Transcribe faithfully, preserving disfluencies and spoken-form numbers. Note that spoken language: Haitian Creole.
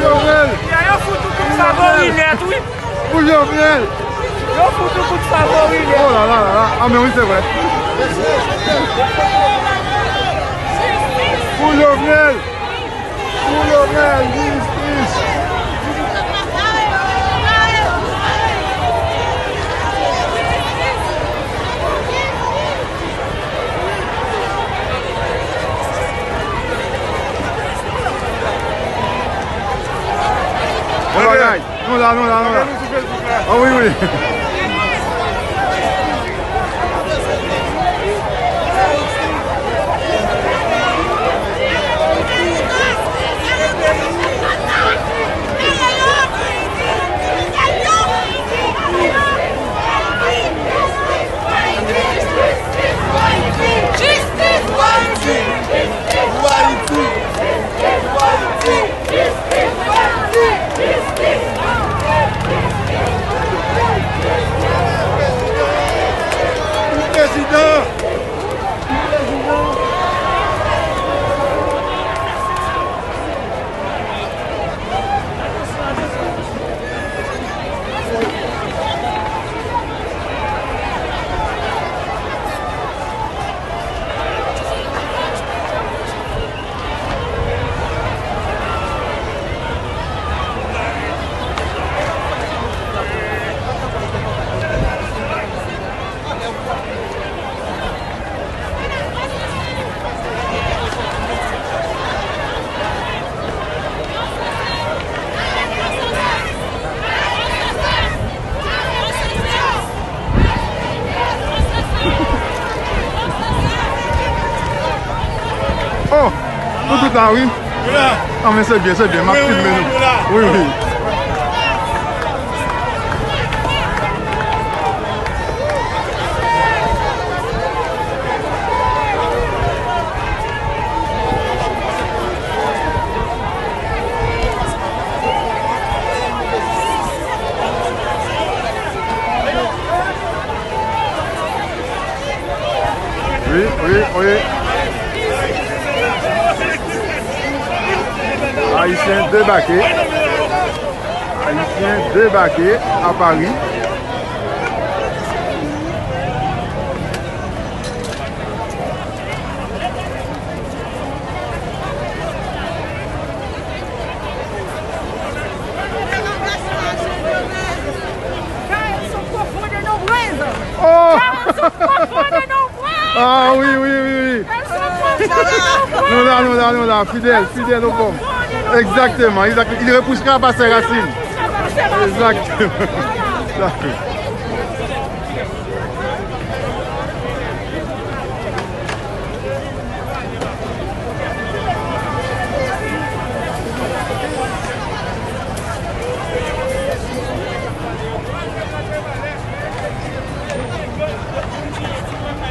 Jovenel! Yo fout ou kout favori nèt, wi. Pou Jovenel! Yo fout ou kout favori nèt. Oh la la la la. Ah, men wi, se vre. Pou Jovenel! Pou Jovenel, jistis! Bon bagay. Nou la, nou la, nou la. Ah wi, wi. Jistis pou Ayiti! Jistis pou Ayiti! Jistis pou Ayiti! Jistis pou Ayiti! Jistis pou Ayiti! Pou prezidan! Oh, nou tout la, wi. Ah, men se byen, se byen. M ap filme nou. Wi, wi. Wi, wi, wi. Ayisyen debake. Ayisyen debake a Pari. Oh! Ah wi, wi, wi, wi. Nou la, nou la, nou la. Fidèl, fidèl o fòm. Egzakteman, egzakteman. Li repousse Karapasè Rasin. Egzakteman.